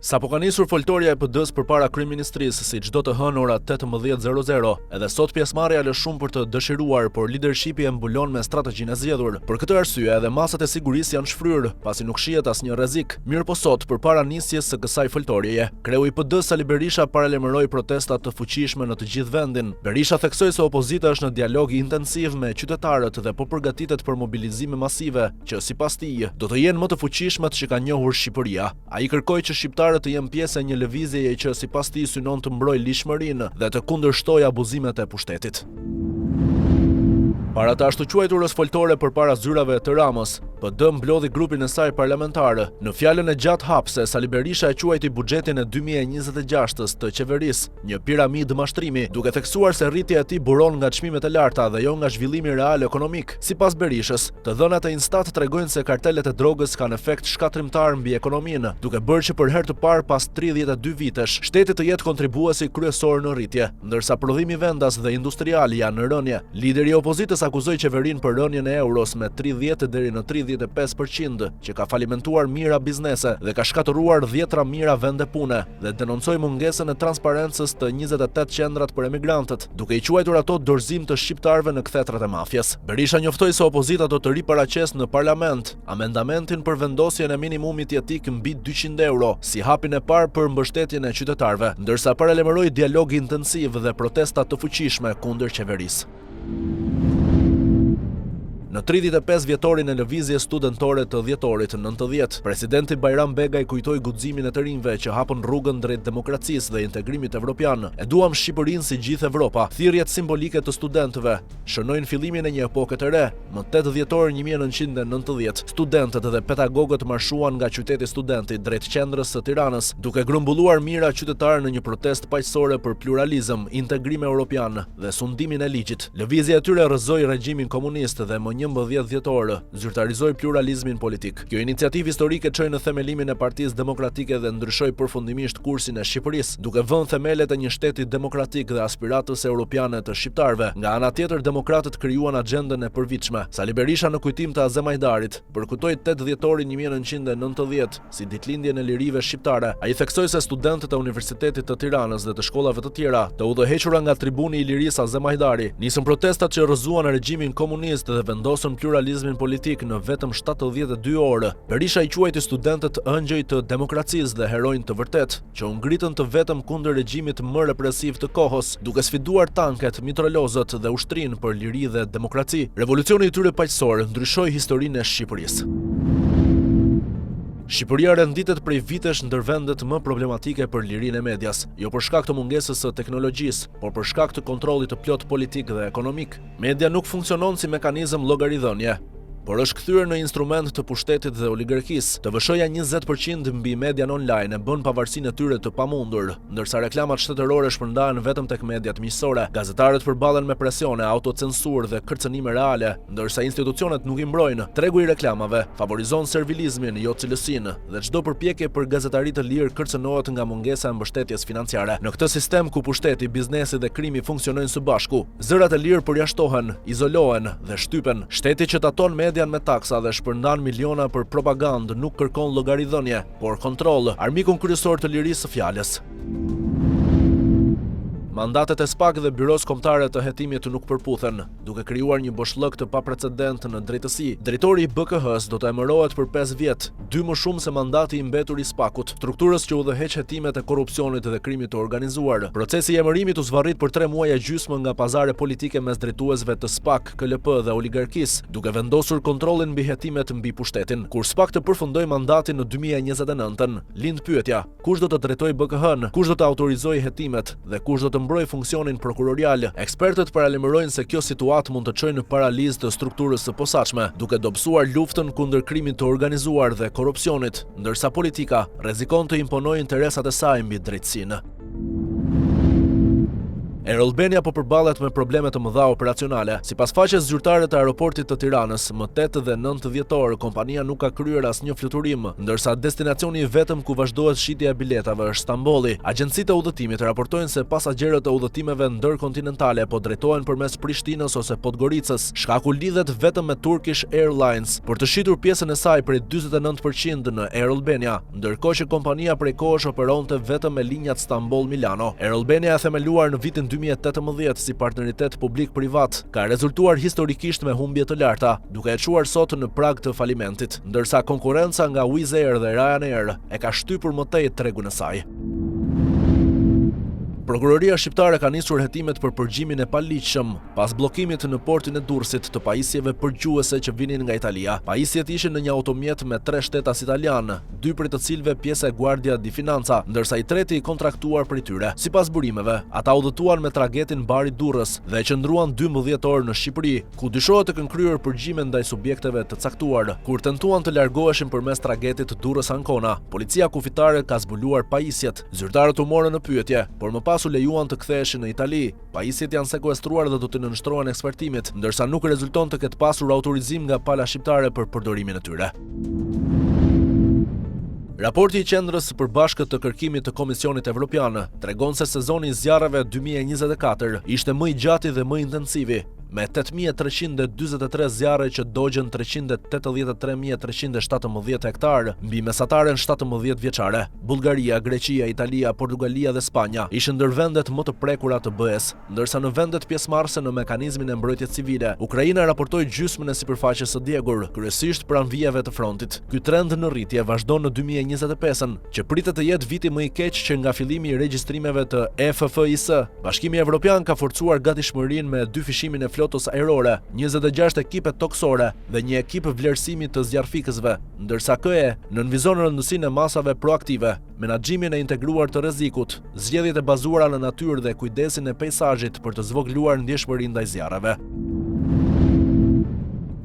Sapo ka nisur foltorja e PD-së përpara kryeministrisë si çdo të hënë ora 18:00, edhe sot pjesëmarrja lë shumë për të dëshiruar, por lidershipi e mbulon me strategjinë e zgjedhur. Për këtë arsye edhe masat e sigurisë janë shfryrë, pasi nuk shihet asnjë rrezik. Mirëpo sot, përpara nisjes së kësaj foltorjeje, kreu i PD-së Sali Berisha paralajmëroi protesta të fuqishme në të gjithë vendin. Berisha theksoi se opozita është në dialog intensiv me qytetarët dhe po përgatitet për mobilizime masive, që sipas tij, do të jenë më të fuqishmet që ka njohur Shqipëria. Ai kërkoi që shqiptarët të jenë pjesë e një lëvizjeje që, sipas tij, synon të mbrojë ligjshmërinë dhe të kundërshtojë abuzimet e pushtetit. Para të ashtuquajturës foltore përpara zyrave të Ramës, PD mblodhi grupin e saj parlamentar. Në fjalën e gjatë hapëse, Sali Berisha e quajti buxhetin e 2026-s të qeverisë, një piramidë mashtrimi, duke theksuar se rritja e tij buron nga çmimet e larta dhe jo nga zhvillimi real ekonomik. Sipas Berishës, të dhënat e Instat tregojnë se kartelet e drogës kanë efekt shkatërrimtar mbi ekonominë, duke bërë që për herë të parë pas 32 vitesh, shteti të jetë kontribuuesi kryesor në rritje, ndërsa prodhimi vendas dhe industrial janë në rënie. Lideri i opozitës akuzoi qeverinë për rënien e euros me 30 deri në 35 për qind, që ka falimentuar mijëra biznese dhe ka shkatërruar dhjetëra mijëra vende pune, dhe denoncoi mungesën e transparencës të 28 qendrat për emigrantët, duke i quajtur ato dorëzim të shqiptarëve në kthetrat e mafies. Berisha njoftoi se opozita do të riparaqesë në parlament amendamentin për vendosjen e minimumit jetik mbi 200 euro, si hapin e parë për mbështetjen e qytetarëve, ndërsa paralajmëroi dialog intensiv dhe protesta të fuqishme kundër qeverisë. Në 35 vjetorin e lëvizjes studentore të dhjetorit 90, presidenti Bajram Begaj kujtoi guximin e të rinjve që hapën rrugën drejt demokracisë dhe integrimit evropian. E duam Shqipërinë si gjithë Evropa. Thirrjet simbolike të studentëve shënojnë fillimin e një epoke të re. Më 8 dhjetor 1990, studentët dhe pedagogët marshuan nga qyteti studenti drejt qendrës së Tiranës, duke grumbulluar mijëra qytetarë në një protestë paqësore për pluralizëm, integrim europian dhe sundimin e ligjit. Lëvizja e tyre rrëzoi regjimin komunist dhe më 11 dhjetor zyrtarizoi pluralizmin politik. Kjo iniciativë historike çoi në themelimin e Partisë Demokratike dhe ndryshoi përfundimisht kursin e Shqipërisë, duke vënë themelet e një shteti demokratik dhe aspiratës europiane të shqiptarëve. Nga ana tjetër, demokratët krijuan agjendën e përvitshme. Sali Berisha në kujtim të Azem Hajdarit, përkujtoi 8 dhjetorin 1990, si ditëlindjen e lirive shqiptare. Ai theksoi se studentët e Universitetit të Tiranës dhe të shkollave të tjera, të udhëhequra nga tribuni i lirisë Azem Hajdari, nisën protestat që rrëzuan regjimin komunist dhe vendosën pluralizmin politik në vetëm 72 orë. Berisha i quajti studentët ëngjëj të demokracisë dhe heronj të vërtetë, që u ngritën të vetëm kundër regjimit më represiv të kohës, duke sfiduar tanket, mitralozët dhe ushtrinë për liri dhe demokraci. Revolucioni i tyre paqësor ndryshoi historinë e Shqipërisë. Shqipëria renditet prej vitesh ndër vendet më problematike për lirinë e medias, jo për shkak të mungesës së teknologjisë, por për shkak të kontrollit të plotë politik dhe ekonomik. Media nuk funksionon si mekanizëm llogaridhënie, por është kthyer në instrument të pushtetit dhe oligarkisë. TVSH-ja 20% mbi median online e bën pavarësinë e tyre të pamundur, ndërsa reklamat shtetërore shpërndahen vetëm tek mediat miqësore. Gazetarët përballen me presione, autocensurë dhe kërcënime reale, ndërsa institucionet nuk i mbrojnë. Tregu i reklamave favorizon servilizmin, jo cilësinë, dhe çdo përpjekje për gazetari të lirë kërcënohet nga mungesa e mbështetjes financiare. Në këtë sistem ku pushteti, biznesi dhe krimi funksionojnë së bashku, Zërat e lirë përjashtohen, izolohen dhe shtypen. Shteti që taton median me taksa dhe shpërndan miliona për propagandë nuk kërkon llogaridhënie, por kontroll, armikun kryesor të lirisë së fjalës. Mandatet e SPAK dhe Byrosë Kombëtare të Hetimit nuk përputhen, duke krijuar një boshllëk të paprecedent në drejtësi. Drejtori i BKH-së do të emërohet për 5 vjet, dy më shumë se mandati i mbetur i SPAK-ut, strukturës që udhëheq hetimet e korrupsionit dhe krimit të organizuar. Procesi i emërimit u zvarrit për tre muaj e gjysmë nga pazare politike mes drejtuesve të SPAK, KLP dhe oligarkisë, duke vendosur kontrollin mbi hetimet mbi pushtetin. Kur SPAK të përfundojë mandatin në 2029-ën, lind pyetja, kush do të drejtojë BKH-në, kush do të autorizojë hetimet dhe kush do të mbrojë funksionin prokurorial? Ekspertët paralajmërojnë se kjo situatë mund të çojë në paralizë të strukturës së posaçme, duke dobësuar luftën kundër krimit të organizuar dhe korrupsionit, ndërsa politika rrezikon të imponojë interesat e saj mbi drejtësinë. Air Albania po përballet me probleme të mëdha operacionale. Sipas faqes zyrtare të aeroportit të Tiranës, më 8 dhe 9 dhjetor, kompania nuk ka kryer asnjë fluturim, ndërsa destinacioni i vetëm ku vazhdohet shitja e biletave është Stambolli. Agjencitë e udhëtimit raportojnë se pasagjerët e udhëtimeve ndërkontinentale po drejtohen përmes Prishtinës ose Podgoricës. Shkaku lidhet vetëm me Turkish Airlines për të shitur pjesën e saj prej 49% në Air Albania. Ndërkohë që kompania prej kohësh operonte vetëm me linjat Stamboll-Milano, Air Albania e themeluar në vitin 2018 si partneritet publik-privat, ka rezultuar historikisht me humbje të larta, duke e çuar sot në prag të falimentit, ndërsa konkurrenca nga Wizz Air dhe Ryanair e ka shtypur më tej tregun e saj. Prokuroria shqiptare ka nisur hetimet për përgjimin e paligjshëm pas bllokimit në portin e Durrësit të pajisjeve përgjuese që vinin nga Italia. Pajisjet ishin në një automjet me tre shtetas italianë, dy prej të cilëve pjesë e Guardia di Finanza, ndërsa i treti i kontraktuar prej tyre. Sipas burimeve, ata udhëtuan me tragetin Bari-Durrës dhe qëndruan 12 orë në Shqipëri, ku dyshohet të kenë kryer përgjime ndaj subjekteve të caktuar. Kur tentuan të largoheshin përmes tragetit Durrës-Ankona, policia kufitare ka zbuluar pajisjet. Zyrtarët u morën në pyetje, por më pas u lejuan të ktheheshin në Itali. Pajisjet janë sekuestruar dhe do t'i nënshtrohen ekspertimit, ndërsa nuk rezulton të ketë pasur autorizim nga pala shqiptare për përdorimin e tyre. Raporti i Qendrës së Përbashkët të Kërkimit të Komisionit Evropian tregon se sezoni i zjarreve 2024 ishte më i gjati dhe më intensivi, me 8343 zjarre që dogjën 383.317 hektarë mbi mesataren 17 vjeçare. Bullgaria, Greqia, Italia, Portugalia dhe Spanja ishin ndër vendet më të prekura të BE-së, ndërsa në vendet pjesëmarrëse në mekanizmin e mbrojtjes civile, Ukraina raportoi gjysmën e sipërfaqes së djegur, kryesisht pranë vijave të frontit. Ky trend në rritje vazhdon në 2025-ën, që pritet të jetë viti më i keq që nga fillimi i regjistrimeve të EFFIS. Bashkimi Evropian ka forcuar gatishmërinë me dyfishimin e flotës ajrore, 26 ekipe tokësore dhe një ekip vlerësimi të zjarrfikësve, ndërsa KE nënvizon rëndësinë e masave proaktive, menaxhimin e integruar të rrezikut, zgjedhjet e bazuara në natyrë dhe kujdesin e peisazhit për të zvogëluar ndjeshmërinë ndaj zjarreve.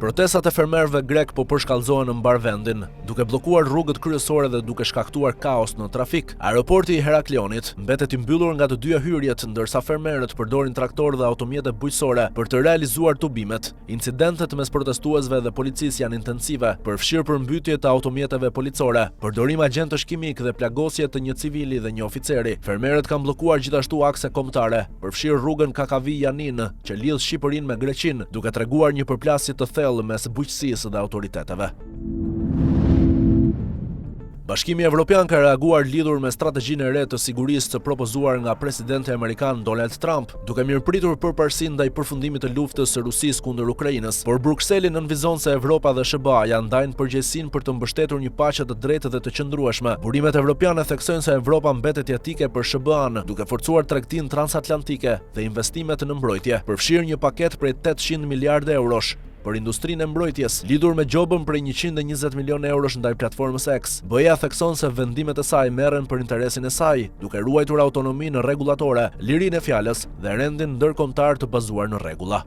Protestat e fermerëve grekë po përshkallëzohen në mbarë vendin, duke bllokuar rrugët kryesore dhe duke shkaktuar kaos në trafik. Aeroporti i Heraklionit mbetet i mbyllur nga të dyja hyrjet, ndërsa fermerët përdorin traktorë dhe automjete bujqësore për të realizuar tubimet. Incidentet mes protestuesve dhe policisë janë intensive, përfshirë përmbytje të automjeteve policore, përdorim agjentësh kimikë dhe plagosje të një civili dhe një oficeri. Fermerët kanë bllokuar gjithashtu akse kombëtare, përfshirë rrugën Kakavi-Janinë, që lidh Shqipërinë me Greqinë, duke treguar një përplasje të thellë mes bujqësisë dhe autoriteteve. Bashkimi Evropian ka reaguar lidhur me strategjinë e re të sigurisë të propozuar nga presidenti amerikan Donald Trump, duke mirëpritur përparësinë ndaj përfundimit të luftës së Rusisë kundër Ukrainës. Por Brukseli nënvizon se Evropa dhe SHBA-ja ndajnë përgjegjësinë për të mbështetur një paqe të drejtë dhe të qëndrueshme. Burimet evropiane theksojnë se Evropa mbetet jetike për SHBA-në, duke forcuar tregtinë transatlantike dhe investimet në mbrojtje, përfshirë një paketë prej 800 miliardë eurosh për industrinë e mbrojtjes, lidhur me gjobën prej 120 milionë eurosh ndaj platformës X. BE-ja thekson se vendimet e saj merren për interesin e saj, duke ruajtur autonominë rregullatore, lirinë e fjalës dhe rendin ndërkombëtar të bazuar në rregulla.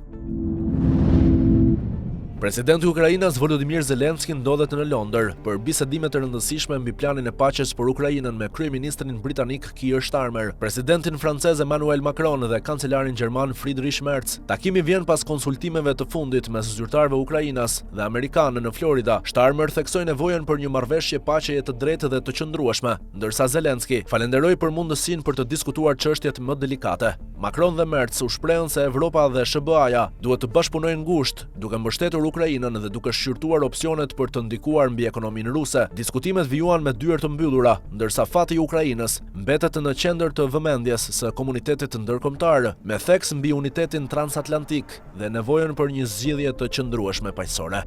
Presidenti ukrainas Volodymyr Zelensky ndodhet në Londër për bisedime të rëndësishme mbi planin e paqes për Ukrainën me kryeministrin britanik Keir Starmer, presidentin francez Emmanuel Macron dhe kancelarin gjerman Friedrich Merz. Takimi vjen pas konsultimeve të fundit mes zyrtarëve ukrainas dhe amerikanë në Florida. Starmer theksoi nevojën për një marrëveshje paqeje të drejtë dhe të qëndrueshme, ndërsa Zelensky falenderoi për mundësinë për të diskutuar çështjet më delikate. Macron dhe Merz u shprehën se Evropa dhe SHBA-ja duhet të bashkëpunojnë ngushtë, duke mbështetur Ukrainën dhe duke shqyrtuar opsionet për të ndikuar mbi ekonominë ruse. Diskutimet vijuan me dyer të mbyllura, ndërsa fati i Ukrainës mbetet në qendër të vëmendjes së komunitetit ndërkombëtar, me theks mbi unitetin transatlantik dhe nevojën për një zgjidhje të qëndrueshme paqësore.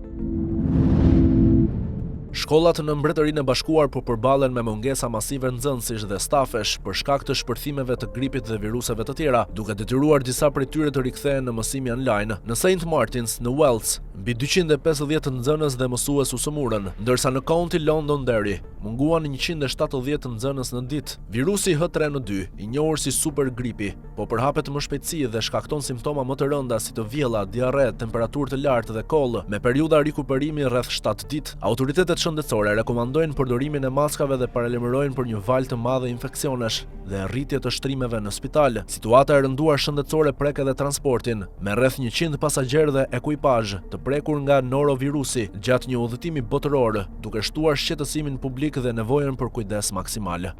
Shkollat në Mbretërinë e Bashkuar po përballen me mungesa masive nxënësish dhe stafesh për shkak të shpërthimeve të gripit dhe viruseve të tjera, duke detyruar disa prej tyre të rikthehen në mësimin online. Në St. Martins, në Wales, Mbi 250 nxënës dhe mësues u sëmurën, ndërsa në County Londonderry munguan 170 nxënës në ditë. Virusi H3N2, i njohur si super gripi, po përhapet më shpejtësi dhe shkakton simptoma më të rënda si të vjella, diarre, temperaturë të lartë dhe kollë, me periudha rikuperimi rreth 7 ditë. Autoritetet shëndetësore rekomandojnë përdorimin e maskave dhe paralajmërojnë për një valë të madhe infeksionesh dhe rritje të shtrimeve në spital. Situata e rënduar shëndetësore prek edhe transportin, me rreth 100 pasagjerë dhe ekuipazh të prekur nga norovirusi gjatë një udhëtimi botëror, duke shtuar shqetësimin publik dhe nevojën për kujdes maksimal.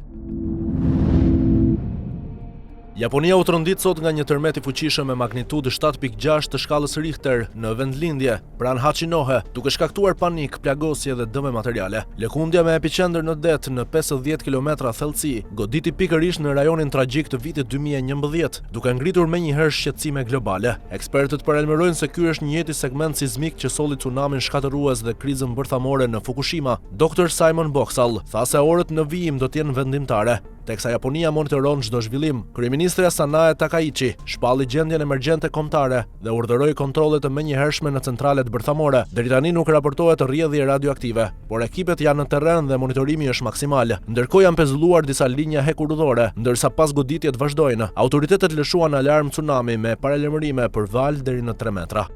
Japonia u trondit sot nga një tërmet i fuqishëm me magnitudë 7.6 të shkallës Richter në vendlindje, pranë Hachinohe, duke shkaktuar panik, plagosje dhe dëme materiale. Lëkundja me epiqendër në det në 50 kilometra thellësi, goditi pikërisht në rajonin tragjik të vitit 2011, duke ngritur menjëherë shqetësime globale. Ekspertët paralajmërojnë se ky është i njëjti segment sizmik që solli tsunamin shkatërrues dhe krizën bërthamore në Fukushima. Dr. Simon Boxall tha se orët në vijim do të jenë vendimtare, teksa Japonia monitoron çdo zhvillim. Kryeministrja Sanae Takaichi shpalli gjendjen emergjente kombëtare dhe urdhëroi kontrolle të menjëhershme në centralet bërthamore. Deri tani nuk raportohet rrjedhje radioaktive, por ekipet janë në terren dhe monitorimi është maksimal. Ndërkohë janë pezulluar disa linja hekurudhore, ndërsa pasgoditjet vazhdojnë. Autoritetet lëshuan alarm tsunami me paralajmërime për valë deri në 3 metra.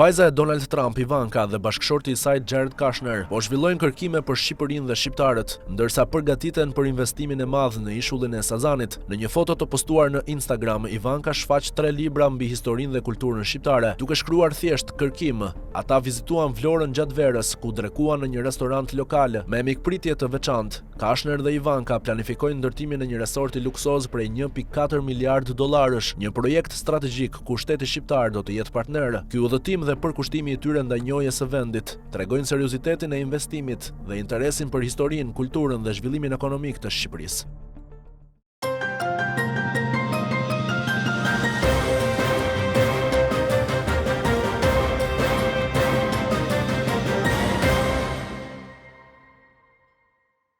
Vajza e Donald Trump, Ivanka, dhe bashkëshorti i saj Jared Kushner po zhvillojnë kërkime për Shqipërinë dhe shqiptarët, ndërsa përgatiten për investimin e madh në ishullin e Sazanit. Në një foto të postuar në Instagram, Ivanka shfaq tre libra mbi historinë dhe kulturën shqiptare, duke shkruar thjesht kërkim. Ata vizituan Vlorën gjatë verës, ku drekuan në një restorant lokal me mikpritje të veçantë. Kushner dhe Ivanka planifikojnë ndërtimin e një resorti luksoz prej 1.4 miliardë dollarësh, një projekt strategjik ku shteti shqiptar do të jetë partner. Ky udhëtim dhe përkushtimi i tyre ndaj njohjes së vendit tregojnë seriozitetin e investimit dhe interesin për historinë, kulturën dhe zhvillimin ekonomik të Shqipërisë.